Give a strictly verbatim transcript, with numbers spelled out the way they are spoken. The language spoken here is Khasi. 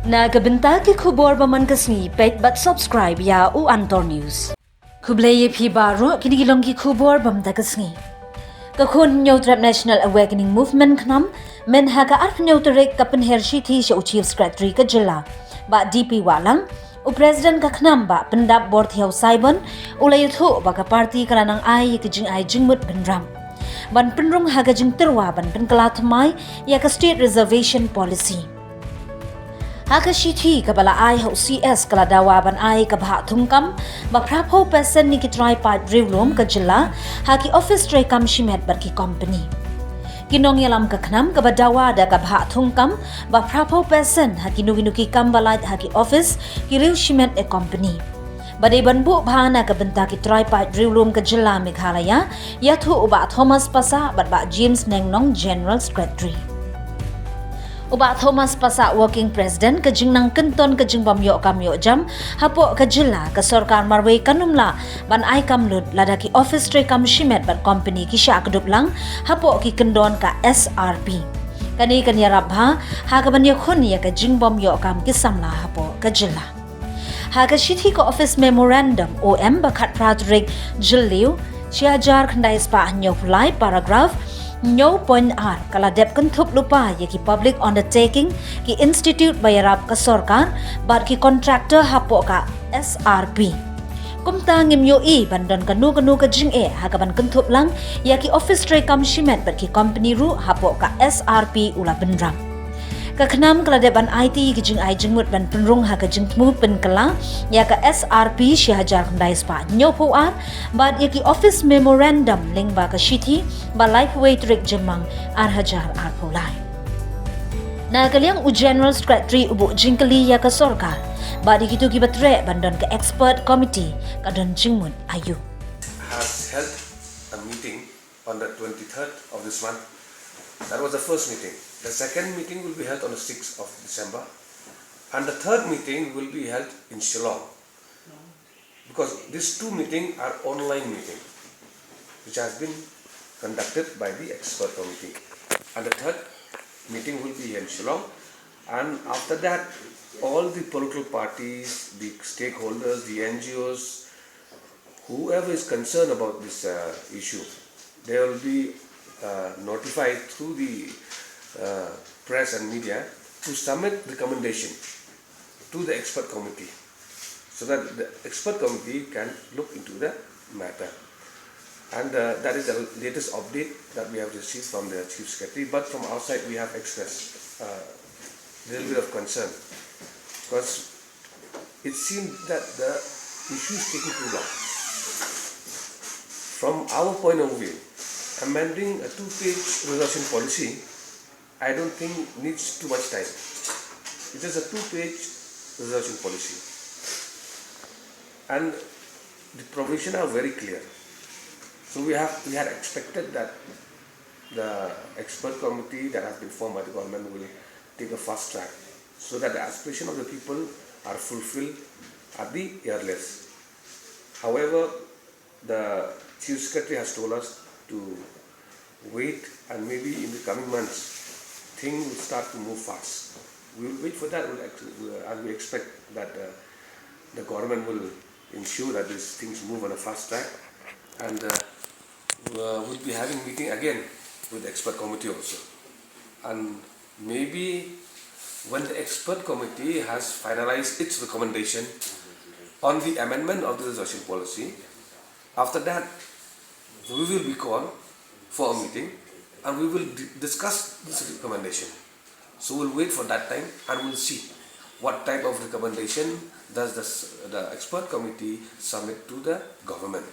Na ka bynta ki khubor ba man ka sngi, peit bad subscribe ïa u Antor News. Khublei ïa phi baroh, kine ki long ki khubor ba man ka sngi. Ka khun Hynñiew Trep National Awakening Movement KHNAM, mynha ka arphew tarik ka pynher shithi sha u Chief Secretary ka jylla, Bah D P Wahlang, u President ka KHNAM Bah Pyndapbor Thiaw Saibon, u la ïathuh ba ka party ka la nang ai ïa ka jingai jingmut bynrap ban pynrung ha ka jingtyrwa ban pynkylla thymmai ïa ka State Reservation Policy. Ha ka shithi kaba la ai ha u C S, ka la dawa ban ai ka bhah thungkam ba phra phew percent na ki trai paid riewlum ka jylla ha ki office treikam shimet bad ki company. Ki nongïalam ka KHNAM kaba dawa da ka bhah thungkam ba phra phew percent ha kino kino ki kam ba lait ha ki office, ki riew shimet ne company. Ba dei ban buh bha na ka bynta ki trai paid riewlum ka jylla Meghalaya, ïathuh u Bah Thomas Passah bad Bah James Nengnong, General Secretary. U Bah Thomas Passah, Working President, ka jingnang kynton ka jingbym ïoh kam ïoh jam hapoh ka jylla, ka sorkar marwei kan ym lah ban ai kam lut lada ki office treikam shimet bad company ki shah kdup lang hapoh ki kyndon ka S R P. Kane kan ïarap bha ha kaban ïakhun ïa ka jingbym ïoh kam ki samla hapoh ka jylla. Ha ka shithi ka Office Memorandum O M ba khatphra tarik Jylliew, shi hajar khyndai spah hynñiewphew lai, paragraph hynñiew point ar, ka la dep kynthup lypa ïa ki public undertaking, ki institute ba ïarap ka sorkar bad ki contractor hapoh ka S R P. Kumta ngim ïohi ban don kano kano ka jingeh ha kaban kynthup lang ïa ki office treikam shimet bad ki company ruh hapoh ka S R P, u la bynrap. Ka KHNAM ka la dep ban aiti ïa ka jingai jingmut ban pynrung ha ka jingthmu pynkylla ïa ka S R P shi hajar khyndai spah hynñiewphew ar bad ïa ki Office Memorandum lyngba ka shithi ba laiphew wei tarik Jymmang ar hajar arphew lai. Na ka liang u General Secretary u buh jingkylli ïa ka sorkar bad ïa kito kiba treh ban don ka expert committee, ka don jingmut aïu. Has held a meeting on the twenty-third of this month. That was the first meeting. The second meeting will be held on the sixth of December. And the third meeting will be held in Shillong. Because these two meetings are online meeting, which has been conducted by the expert committee. And the third meeting will be in Shillong. And after that, all the political parties, the stakeholders, the N G Os, whoever is concerned about this, uh, issue, they will be, uh, notified through the, uh, press and media to submit recommendation to the expert committee, so that the expert committee can look into the matter. And, uh, that is the latest update that we have received from the Chief Secretary. But from our side, we have expressed, uh, a little bit of concern, because it seems that the issue is taking too long. From our point of view, amending a two-page reservation policy, I don't think, needs too much time. It is a two-page reservation policy, and the provision are very earliest. So we have, we had expected that the expert committee that has been formed by the government will take a fast track, so that the aspiration of the people are fulfilled at the earliest. However, the Chief Secretary has told us to wait, and maybe in the coming months, things will start to move fast. We will wait for that, we'll ex-, we'll, and we expect that, uh, the government will ensure that these things move on a fast track, and, uh, uh, we'll be having meeting again with the expert committee also. And maybe when the expert committee has finalized its recommendation on the amendment of the reservation policy, after that, we will be called for a meeting and we will di-, discuss this recommendation. So we'll wait for that time and we'll see what type of recommendation does the s-, the expert committee submit to the government.